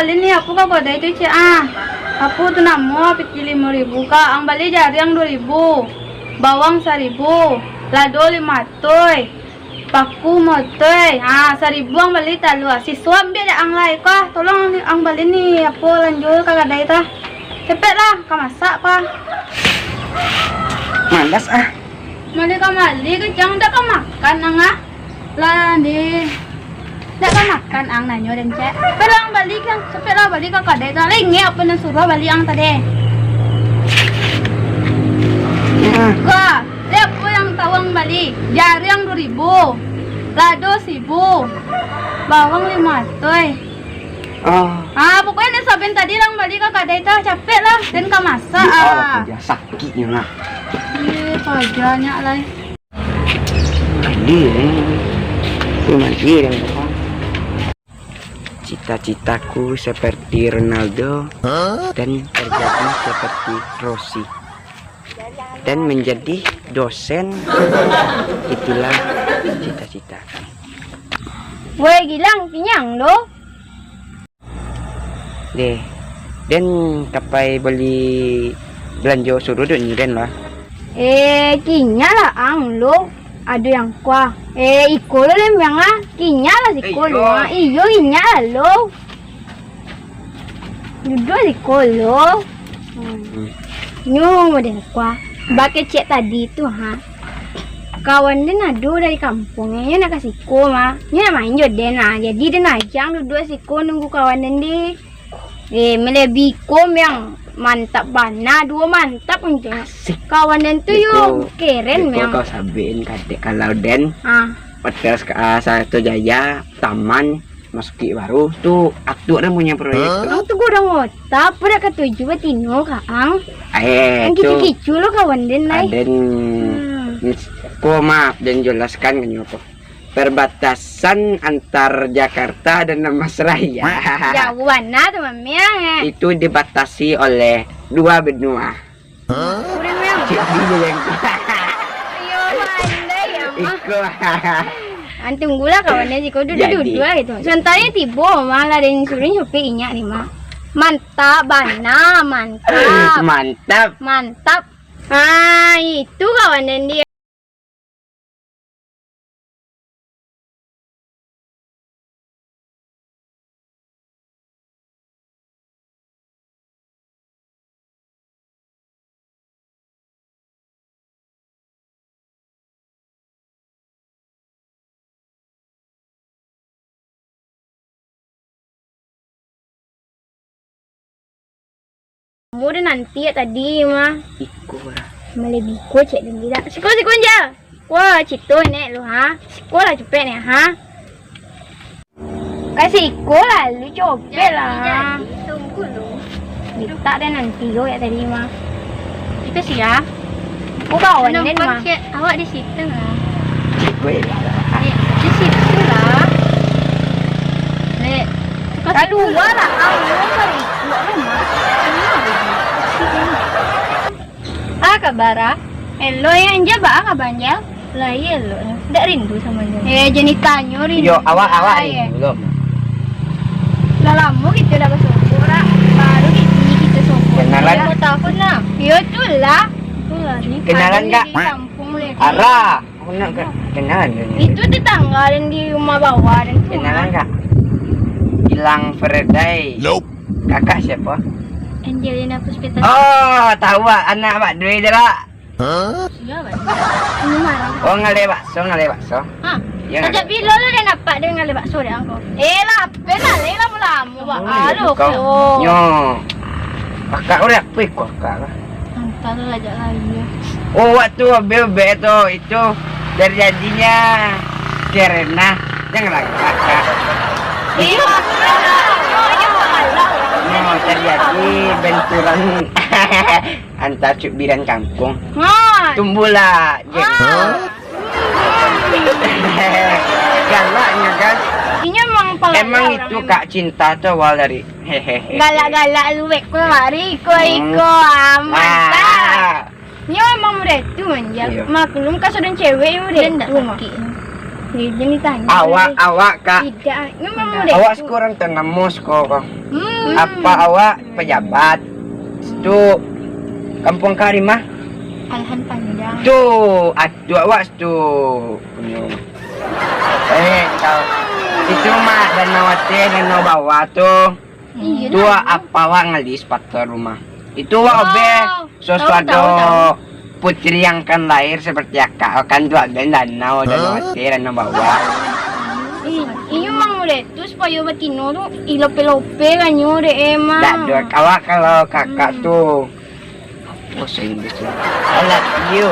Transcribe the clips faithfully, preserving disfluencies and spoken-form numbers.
Bali ni apo ka kadai tu, Cek, ah? Apo tu namo piti limo ribu ka, ang bali jariang duo ribu, bawang saribu, lado limo ratuih, paku limo ratuih. Ha, saribu ang bali talua. Sisuo ambiak dek ang lai ka. Tolong ang bali ni apo lanjua ka kadai tu. Capek lah, ka masak ka. Malas ah. Bali ka bali, kecek ang dak ka makan ang ah. Lah, di. Dak ka makan ang, nanyo den, Cek. Pai lah ang bali kan, capek lah bali ka kadai tu. Lah ingek apo nan suruah bali ang tadi. Nah. Wah, liek apo nan tau ang bali. Jariang duo ribu. Lado saribu. Bawang limo ratuih. Ah. Ah, pokoknyo nan saben tadi lah ang bali ka kadai tu, capek lah. Den ka masak. Di ah, ah. Lah, sakiknyo nah. Ih, pajanyo lai. Mandi, eh. Tu mandi dah. Cita-citaku seperti Ronaldo dan terjadi seperti Rossi dan menjadi dosen. Itulah cita-citaku. Woi, Gilang, kinyang lo. Deh, den ka pai bali balanjo suruduik ni den lah. Eh, kinyang lah ang lo. Ado yang kuah. Eh, iko lo lembang ah. Kinyang lah siko lo ah. Iyo, kinyang lah lo. Duduak siko lo. Hmm. Hmm. Nyo model kuah. Bakeh cek tadi tu ha. Kawan den ado dari kampuang, nyo nak ka siko mah. Nyo nak main jo den ah. Jadi den ajak ang duduak siko nunggu kawan den deh. Eh, melebihi ko yang mantap bana, duo mantap untuak. Asik. Kawan den tu yo keren. Beko yang kau sabikin kadek kalau den. Ah. Patas ka, ah, Sarato Jaya, Taman, masuki baru tu aktu den punyo proyek tu. Ang tu godang otak, apo dak katuju batino ka ang? Eh, ang tu kicu-kicu lo kawan den lai. Aden, hmm. Ko maaf, den jelaskan ka nyo ko. Perbatasan antar Jakarta dan Dharmasraya. Jauah bana tu, Mamiang, eh. Itu dibatasi oleh dua benua. Hah? Urang, Miang. Cik Di je yang iyo, pandai, ya, Mah. Iko. Ang tunggulah kawan den siko duduak-duduak gitu. Sementara tibo, malah den suruh nyupik inyak ni, Mah. Mantap, bana, mantap. Mantap. Mantap. Ah, itu kawan den dia. Umur nanti ya tadi mah. Iko lah. Malebihi ko cek dan tidak. Siko, siko, Nja. Wah, cito nek lu ha. Siko lah cepek nek ha. Kasih iko lah lu copek lah. Jadi, jadi, tunggu lu. Minta deh nanti yo ya tadi mah. Kita siap. Aku kawan den mah. Cek, awak di situ lah. Gue lah. Di, di situ lah. Lek, suka situ lah. Keluar lah, kau keluar lah, Mak. Ah, kabar ah. Elok ya, Nja, ba ah kabar, Nja? Lah, iyo elok nyo. Dak rindu samo nyo. Eh, jan ditanyo rindu. Yo, awak, awak rindu lo. Lah lamo kito dak basobok, rak. Baru kini kito sobok. Kenalan. Limo tahun lah. Yo, tu lah. Tu lah ni. Kenalan, Kak. Di kampuang lagi. Arah. Aku nak, Kak. Kenalan. Itu tetangga dan di rumah bawah dan tu. Kenalan, Kak. Gilang Faraday. Nope. Kakak siapa? Angelina Puspita. Oh, tahu, Wak. Anak Wak Dwi je lah. Hah? Iya, Wak. Ini marah. Oh, ngaleh bakso, ngaleh bakso. Hah? Iya, ngaleh. Sejak bilo lo den nampak den ngaleh bakso dek angko? Eh, lah, apa lah, leh lamo-lamo, Wak. Oh, iya, aduh, kau. Nyo. Kakak udah apa iko kakak lah? Antah lo lah, jak lari ya. Oh, waktu bebek tu, itu terjadinya karena janganlah kakak. Iya, maksudnya lah. Yo, yo, malah. No, terjadi benturan antar Cut Biran kampung. Ha. Tumbuhlah, Jack. Ha. Galaknya kan? Inyo memang pelakar. Emang itu orang Kak, cinta tu awal dari hehehe. Galak-galak lu, Bek. Ko lari, ko, hmm, iko, ah, mantap. Ah. Nyo emang mudah tu, Manja. Iya. Maklum, kasadonyo cewek yang mudah tu, mah. Sakik. Awak, awak, Kak. Tidak, memang muda. Awak sekurang ternamos ko, ko. Hmm. Apa awak pejabat? Itu kampung Karimah? Alahan panjang. Tu, atu awak tu. Punyo. Eh, kau. Itu mah danau ateh, danau bawah tu. Iya, tu nah. Apa awak ngali sepatu rumah? Itu awak obeh. Oh, sesuatu tahu, tahu, tahu. Putri yang akan lahir seperti akak, kan tu aden danau, danau ateh, danau bawah. Ih, inyo mang muda tu supayo batino tu, ilope-lope kanyo dek emang. Dak, dua kawa kalau kakak tu. Bahasa Inggris tu. I love you.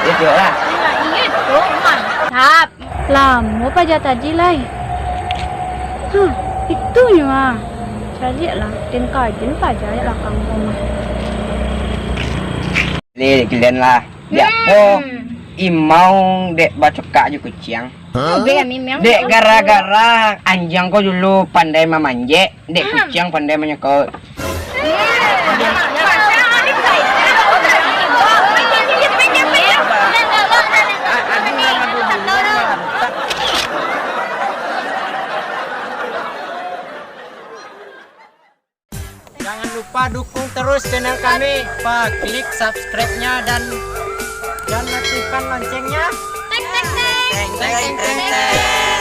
Itu lah. Iya, iya tu, mantap. Lamo paja tadi lai. Hah, itunyo ah. Caliak lah, den kajen paja dek lakang rumah. Leh, kalian lah. Dek apo imau dek bacokak jo kuciang? Dek gara-gara anjiang ko dulu pandai mamanjek, dek kuciang pandai manyokot. Jangan lupa dukung terus channel kami, pa klik subscribe-nya dan dan aktifkan loncengnya. Teng, teng, teng. Teng, teng, teng, teng.